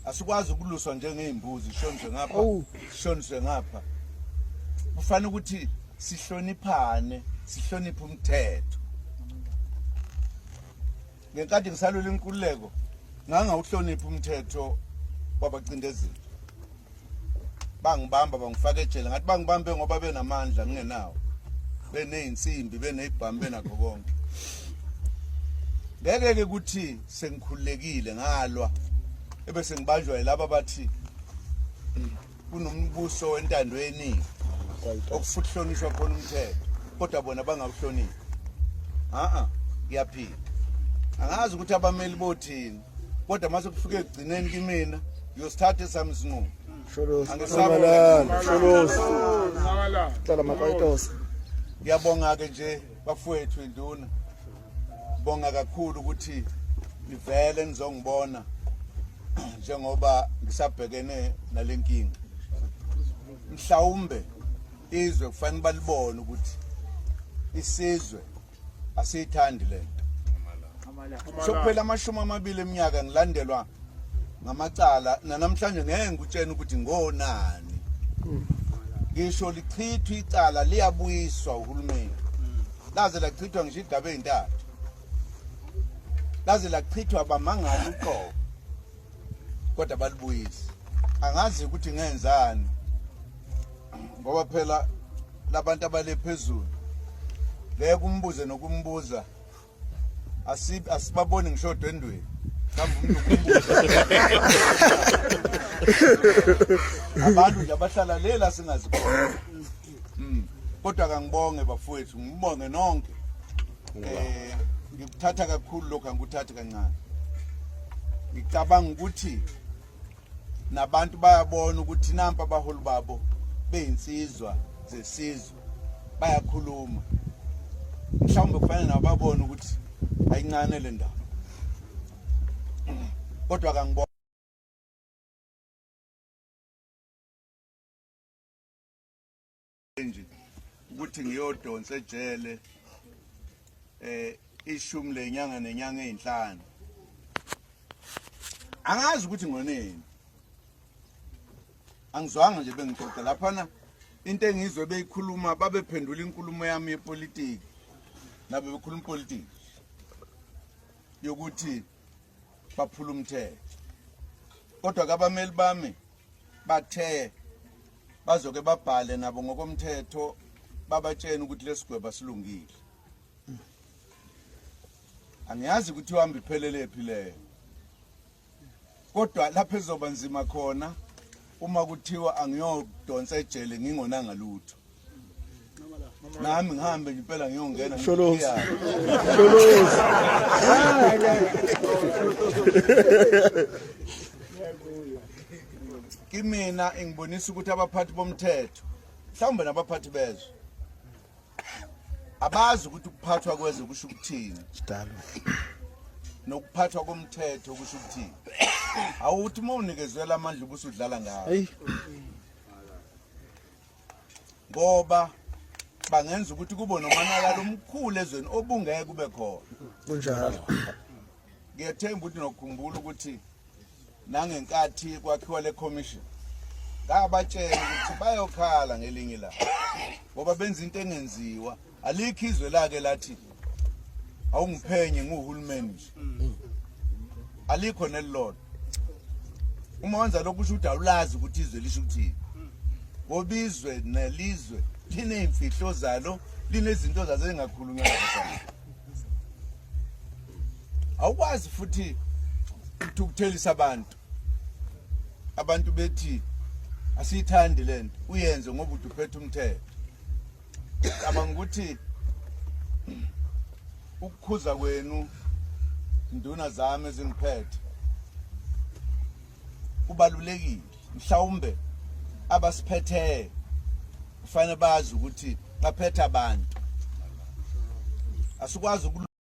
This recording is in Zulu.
Asikwazi ukuluswa njengezimbuzi, sishoniswe ngapha, sishoniswe ngapha. Kufanele ukuthi sihloniphane, sihloniphe umthetho. Ngenkathi ngisalwela inkululeko ngangawuhloniphi umthetho wabacindezeli. Bangibamba bangifaka ejele, ngathi bangibambe ngoba benamandla ngingenawo, beney'nsimbi, beney'bhamu, benakho konke. Ngeke-ke ukuthi sengikhululekile ngalwa ebese ngibanjwa yilaba bathi kunombuso wentando yeningi okufuthi hlonishwa khona umthetho, kodwa bona bangawuhloniphi. A-a, ngiyaphila. Angazi ukuthi abameli bothini, kodwa mase kufike ekugcineni kimina ngiyosithatha esami isinqumo. Ngiyabonga-ke nje bafowethu, induna, bonga kakhulu ukuthi nivele nizongibona njengoba ngisabhekene nalenkinga. Mhlawumbe izwe kufanele balibone ukuthi isizwe asiyithandi lento. Sokuphela 20 eminyaka ngilandelwa ngamacala, nanamhlanje ngeke ngikutshene ukuthi ngonani. Ngisho lichithwa icala liyabuyiswa uhulumeni, laze lachithwa ngisho igaba ezintathu, laze lachithwa bamangala uqobo, kodwa balibuyisa. Angazi ukuthi ngenzani, ngoba phela labantu abale phezulu ngeke umbuze nokumbuza, asibaboni ngisho odwendweni. Mhlawumbe umuntu ukumbuza abantu nje abahlala lela singazi khona. Kodwa kangibonge bafowethu, ngibonge nonke. Ngikuthatha kakhulu lokho, angikuthathi kancane. Ngicabanga ukuthi nabantu bayabona ukuthi nampa abaholi babo beyinsizwa zesizwe bayakhuluma, mhlawumbe kufanele nabo babone ukuthi ayincane le ndaba, kodwa kangibona nje ukuthi ngiyodonsa ejele 10 lenyanga nenyanga ezinhlanu. Angazi ukuthi ngoneni, angizwanga nje bengixoxa laphana. Into engizwe beyikhuluma, babephendula inkulumo yami yepolitiki, nabo bekhuluma ipolitiki yokuthi baphula umthetho, kodwa kabameli bami bathe bazoke babhale nabo ngokomthetho, babatshena ukuthi lesigwebo silungile. Angiyazi ukuthi uhamba iphelele phi leyo, kodwa lapho ezoba nzima khona uma kuthiwa angiyodonsa ejele ngingonanga lutho, nami ngihambe nje impela ngiyongena. Sholozi. Sholozi. Kimina ingibonisa ukuthi abaphathi bomthetho, mhlawumbe nabaphathi bezwe, abazi ukuthi ukuphathwa kwezwe kusho ukuthini. Sidalo. Nokuphathwa komthetho kusho ukuthini. Awuthi uma unikezwe amandla ubusudlala ngawo. Hey. Ngoba bangenza ukuthi kube nomonakalo omkhulu ezweni obungeke kube khona. Kunjalo. Ngiyethemba ukuthi nokukhumbula ukuthi nangenkathi kwakhiwa le commission ngabatshela ukuthi bayokhala ngelinye ilanga, ngoba benza into engenziwa. Alikho izwe lake lathi awungiphenye nguhulumeni nje, alikho nelilodwa. Uma wenza lokhu kusho ukuthi awulazi ukuthi izwe lisho ukuthini, ngoba izwe nelizwe liney'mfihlo zalo, linezinto zazo ezingakhulunywa lapha. Awukwazi futhi ukuthukuthelisa abantu, abantu bethi asiyithandi lento uyenze ngoba uthi uphethe umthetho. Cabanga ukuthi ukukhuza kwenu induna zami ezingiphethe kubalulekile. Mhlawumbe abasiphethe kufanele bazi ukuthi baphethe abantu, asikwazi.